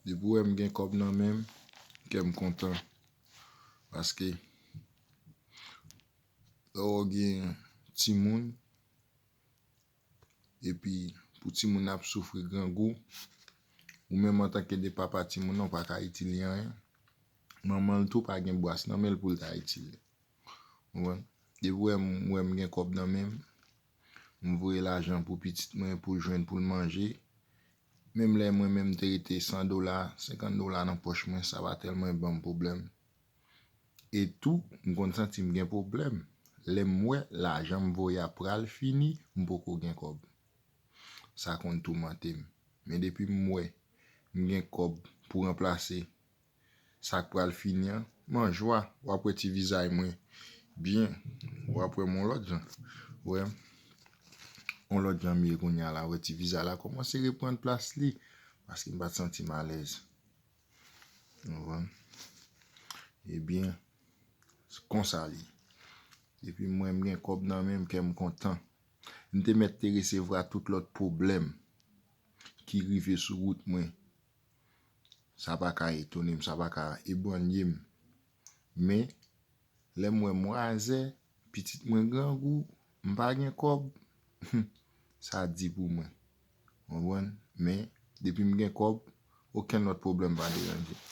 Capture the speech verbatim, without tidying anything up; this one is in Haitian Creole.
Depi w wè m gen kòb nan men m, kè m kontan. Paske lè w gen timoun, epi pou timoun ap soufri grangou, ou menm antanke de papa timoun nan, ou pa ka itil li anyen. Manman l tou pa gen bwas nan men l pou l ta itil li. Ou konprann? Depi w wè m, wè m gen kòb nan men m, m voye lajan pou pitit mwen, pou l jwenn, pou l manje. Menm lè mwen menm te rete san dola, senkant dola nan pòch mwen, sa pa tèlman ban m pwoblèm. E tou, m konn santi m gen pwoblèm lè m wè lajan m voye a pral fini, m poko gen kòb. Sa konn toumante m. Men depi m wè m gen kòb pou ranplase sa k pral fini an, m an jwa. W ap wè ti vizaj mwen byen. W ap wè m yon lòt jan. Wè m yon lòt jan m ye kounye a la. Wè ti vizaj la kòmanse reprann plas li. Paske m pa t santi m alèz. Ou konprann? Ebyen, se konsa li ye. Depi m wè m gen kòb nan men m, kè m kontan. M te mèt te resevwa tout lòt pwoblèm ki rive sou wout mwen. Sa pa ka etone m, sa pa ka ebranye m. Men, lè m wè m razè, pitit mwen grangou, m pa gen kòb, sa di pou mwen. Ou konprann? Men, depi m gen kòb, okenn lòt pwoblèm pa deranje m.